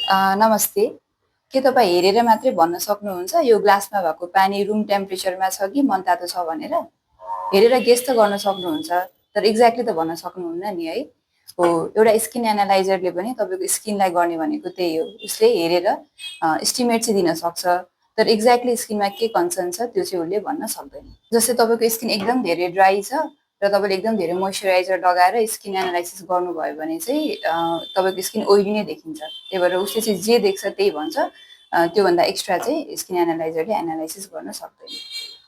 नमस्ते। के तपाईँ हेरेर मात्रै भन्न सक्नुहुन्छ यो ग्लासमा भएको पानी रुम टेम्परेचरमा छ कि मनतातो छ भनेर? हेरेर गेस त गर्न सक्नुहुन्छ, तर एक्ज्याक्टली त भन्न सक्नुहुन्न नि है? हो, एउटा स्किन एनालाइजरले पनि तपाईँको स्किनलाई गर्ने भनेको त्यही हो। उसले हेरेर एस्टिमेट चाहिँ दिन सक्छ, तर एक्ज्याक्टली स्किनमा के कन्सर्न छ त्यो चाहिँ उसले भन्न सक्दैन। जस्तै तपाईँको स्किन एकदम धेरै ड्राई छ र तपाईँले एकदम धेरै मोइस्चराइजर लगाएर स्किन एनालाइसिस गर्नुभयो भने चाहिँ तपाईँको स्किन ओइली नै देखिन्छ। त्यही भएर उसले चाहिँ जे देख्छ त्यही भन्छ। त्योभन्दा एक्स्ट्रा चाहिँ स्किन एनालाइजरले एनालाइसिस गर्न सक्दैन।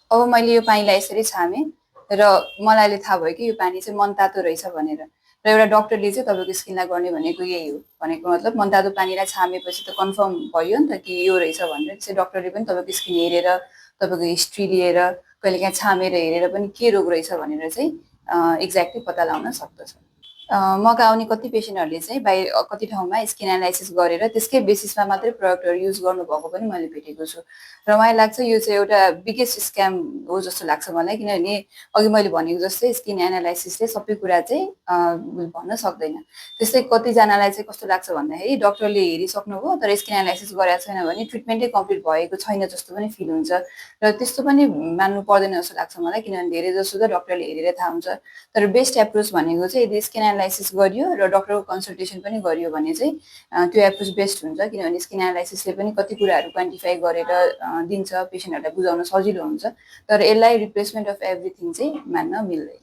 अब मैले यो पानीलाई यसरी छामेँ र मलाई अहिले थाहा भयो कि यो पानी चाहिँ मनतातो रहेछ भनेर। र एउटा डक्टरले चाहिँ तपाईँको स्किनलाई गर्ने भनेको यही हो। भनेको मतलब मनतातो पानीलाई छामेपछि त कन्फर्म भयो नि त कि यो रहेछ भनेर। त्यसै डक्टरले पनि तपाईँको स्किन हेरेर, तपाईँको हिस्ट्री लिएर, कहिलेकाहीँ छामेर हेरेर पनि के रोग रहेछ भनेर चाहिँ एक्ज्याक्टली पत्ता लगाउन सक्दछ। मगा आउने कति पेसेन्टहरूले चाहिँ कति ठाउँमा स्किन एनालाइसिस गरेर त्यसकै बेसिसमा मात्रै प्रडक्टहरू युज गर्नुभएको पनि मैले भेटेको छु। र मलाई लाग्छ यो चाहिँ एउटा बिगेस्ट स्क्याम हो जस्तो लाग्छ मलाई, किनभने अघि मैले भनेको जस्तै स्किन एनालाइसिसले सबै कुरा चाहिँ भन्न सक्दैन। त्यस्तै कतिजनालाई चाहिँ कस्तो लाग्छ भन्दाखेरि डक्टरले हेरिसक्नुभयो तर स्किन एनालाइसिस गरेको छैन भने ट्रिटमेन्टै कम्प्लिट भएको छैन जस्तो पनि फिल हुन्छ। र त्यस्तो पनि मान्नु पर्दैन जस्तो लाग्छ मलाई, किनभने धेरै जसो त डक्टरले हेरेर थाहा हुन्छ। तर बेस्ट एप्रोच भनेको चाहिँ यदि स्किन एनालाइसिस गरियो र डक्टरको कन्सल्टेसन पनि गरियो भने चाहिँ त्यो एप्रोच बेस्ट हुन्छ, किनभने स्किन एनालाइसिसले पनि कति कुराहरू क्वान्टिफाई गरेर दिन्छ, पेसेन्टहरूलाई बुझाउन सजिलो हुन्छ। तर यसलाई रिप्लेसमेन्ट अफ एभ्रिथिङ चाहिँ मान्न मिल्दैन।